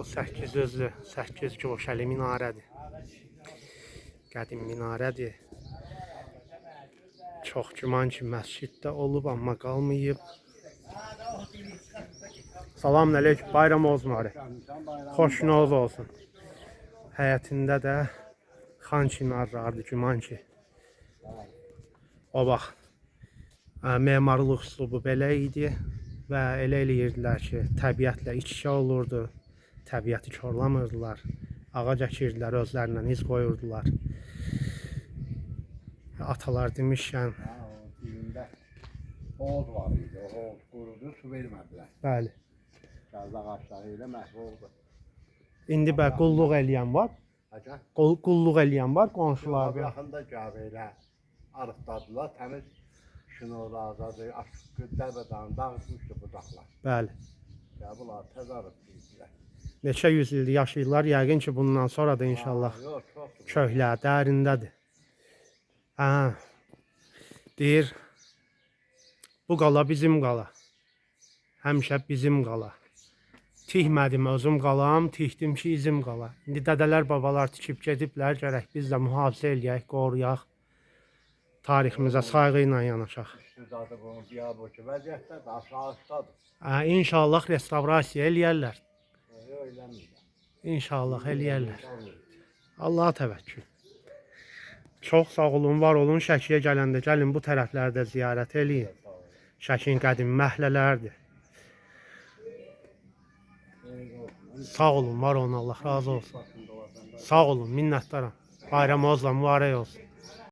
Bu 8 özlü, 8 goşəli minarədir. Qədim minarədir. Çox güman ki, məscid də olub, amma qalmayıb. Salam əleykum, bayram olsun mübarək. Xoşunuz olsun. Həyətində də Xan Çinar vardı, güman ki. O bax, memarlıq üslubu belə idi və elə eləyirdilər ki, təbiətlə iç-içə olurdu. Təbiəti korlamırdılar. Ağac əkirdilər, özlərindən iz qoyurdular. Atalar demişkən, Ha, o dibində hoz var idi. O hoz qurudu, su vermədilər. Bəli. Gəldi ağacları ilə məhv oldu. İndi bə qulluq eləyən var. Həcə? Qulluq eləyən var Abi qonşularda. yaxında gəlib elə arıqladılar, təmiz şinolardadır, aşkı dəbədən dağıtmışdı budaqlar. Bəli. Ya bunlar təz arıqlayırdılar. Neçə yüz ildir yaşayırlar. Yəqin ki, bundan sonra da inşallah Ha, yox, çoxdur. köklər dərindədir. Hə. Deyir, bu qala bizim qala. Həmişə bizim qala. Tikmədim özüm qalam, tikdim ki izim qala. İndi dədələr, babalar tikib gediblər, gərək biz də mühafizə eləyək, qoruyaq. Tariximizə sayğı ilə yanaşaq. Üstü zadı bunun biyaboki vəziyyətdə də aşağıdadır. Hə, inşallah restavrasiya eləyərlər. Yox, eləmirlər. İnşallah eləyərlər. Allaha təvəkkül. Çox sağ olun, var olun. Şəkiyə gələndə gəlin bu tərəflərdə ziyarət eləyin. Şəkinin qədim məhəllələrdir. Sağ olun, var olun, Allah razı olsun. Sağ olun, minnətdaram. Bayramınızla mübarək olsun.